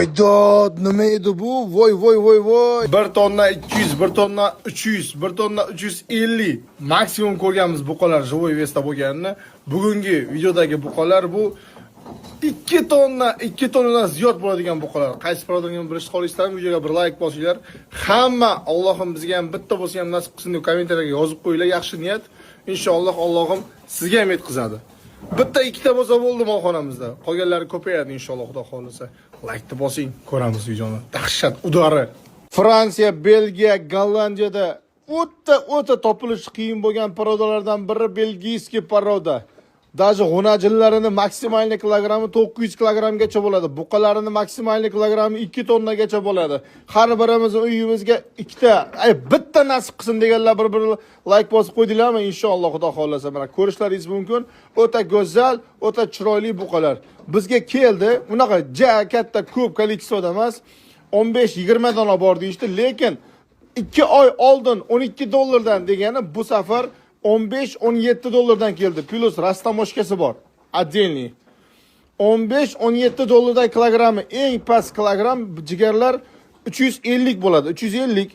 Dod, nima edi bu? Voy, voy, voy, voy. 1 tonna 200, 1 tonna 300, 1 tonna 350 maksimum ko'rganmiz buqalar живой вес da bo'lganini. Bugungi videodagi buqalar bu 2 tonna, 2 tonnadan ziyod bo'ladigan buqalar. Qaysi порода ni bilishni xohlaysizlarmi? Videoga bir like bosinglar. Hamma "Allohim, bizga ham bitta bo'lsa ham nasib qilsin" deb kommentariyga yozib qo'yinglar. Yaxshi niyat. Inshaalloh Allohim sizga ham yetkazadi. Bitta ikkita bo'lsa bo'ldi molxonamizda. Qolganlari ko'payadi inshaalloh, Xudo xohlasa. Laykni bosing, ko'ramiz videoni. Dahshat удары. Fransiya, Belgiya, Gollandiyada o'ta o'ta topilishi qiyin bo'lgan порода lardan biri бельгийский порода. Даже g'unajinlarini максимальный kilogrammi 900 kilogrammgacha bo'ladi. Buqalarini максимальный kilogrammi 2 tonnagacha bo'ladi. Har birimizni uyimizga ikkita, ay, bitta nasib qilsin deganlar bir-bir like bosib qo'ydinglarmi? Inshaalloh, Xudo xohlasa, mana ko'rishlaringiz mumkin. O'ta go'zal, o'ta chiroyli buqalar. Bizga keldi. Unaqa ja katta ko'p количество da emas. 15-20 dona bor deyishdi, lekin 2 oy oldin 12 dollardan degani, bu safar 15-17 dollardan keldi. Плюс растаможка si bor. Отдельный. 15-17 dollardan kilogrammi. Eng past kilogramm, jigarlar, 350 bo'ladi. 350.